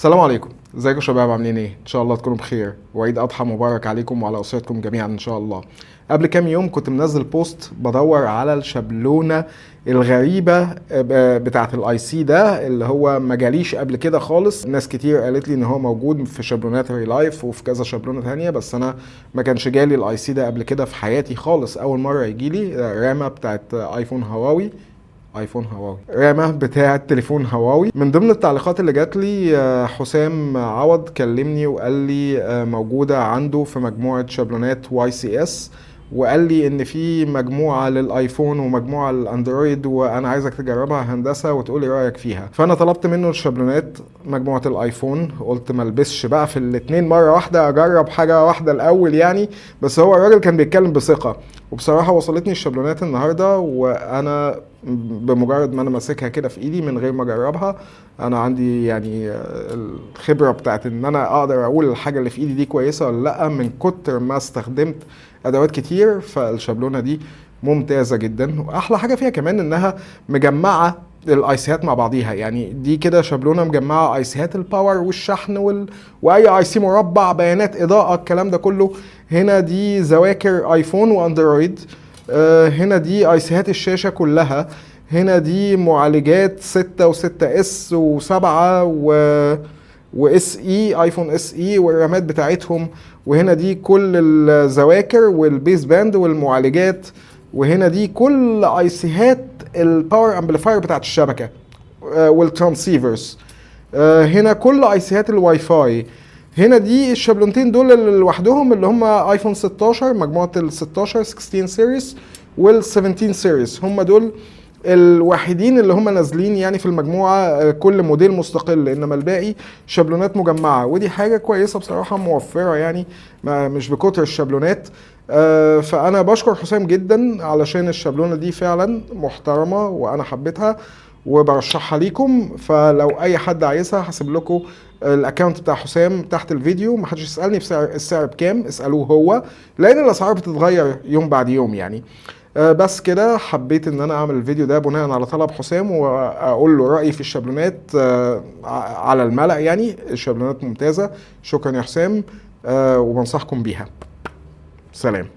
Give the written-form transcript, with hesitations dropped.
السلام عليكم، ازيكم يا شباب؟ عاملين ايه؟ ان شاء الله تكونوا بخير، وعيد اضحى مبارك عليكم وعلى اسرتكم جميعا ان شاء الله. قبل كام يوم كنت منزل post بدور على الشابلونه الغريبة بتاعه ال IC ده اللي هو ما جاليش قبل كده خالص. ناس كتير قالت لي ان هو موجود في شابلونات ريلايف وفي كذا شابلونه ثانية، بس انا ما كانش جالي ال IC ده قبل كده في حياتي خالص. اول مرة يجي لي رامة بتاعه ايفون هواوي، ايفون هواوي، رامة بتاعه تليفون هواوي. من ضمن التعليقات اللي جات لي حسام عوض كلمني وقال لي موجودة عنده في مجموعة شابلونات YCS، وقال لي ان في مجموعة للايفون ومجموعة للاندرويد وانا عايزك تجربها هندسة وتقولي رايك فيها. فانا طلبت منه الشابلونات مجموعة الايفون، قلت ما البسش بقى في الاتنين مرة واحدة، اجرب حاجة واحدة الاول يعني. بس هو الراجل كان بيتكلم بثقة، وبصراحة وصلتني الشابلونات النهارده، وانا بمجرد ما انا ماسكها كده في ايدي من غير ما اجربها، انا عندي الخبرة بتاعت ان انا اقدر اقول الحاجة اللي في ايدي دي كويسة ولا لا، من كتر ما استخدمت ادوات كتير. فالشابلونه دي ممتازة جدا، واحلى حاجة فيها كمان انها مجمعة ال IC هات مع بعضيها. يعني دي كده شابلونه مجمعة IC هات ال power والشحن واي IC مربع، بيانات، اضاءه، الكلام ده كله. هنا دي ذواكر ايفون واندرويد، هنا دي IC هات الشاشة كلها، هنا دي معالجات 6 و6 S و7 و SE، ايفون SE والرامات بتاعتهم، وهنا دي كل الذواكر وال baseband والمعالجات، وهنا دي كل IC هات ال power amplifier بتاعت الشبكة، وال transceivers، هنا كل IC هات الواي فاي. هنا دي الشابلونتين دول اللي لوحدهم اللي هم ايفون 16، مجموعة ال 16، 16 series وال 17 series، هم دول الوحيدين اللي هم نازلين في المجموعة، كل موديل مستقل، انما الباقي شابلونات مجمعة. ودي حاجة كويسة بصراحة، موفرة يعني، مش بكتر الشابلونات. فأنا بشكر حسام جدا علشان الشابلونة دي فعلا محترمة وأنا حبيتها وبرشحها ليكم. فلو أي حد عايزها هسيب لكم ال account بتاع حسام تحت الفيديو. ما حدش يسألني بسعر السعر بكام، اسألوه هو، لأن الأسعار بتتغير يوم بعد يوم يعني. بس كده حبيت ان انا اعمل الفيديو ده بناء على طلب حسام واقول له رأيي في الشابلونات، على الملأ. الشابلونات ممتازة، شكرا يا حسام، وبنصحكم بيها. سلام.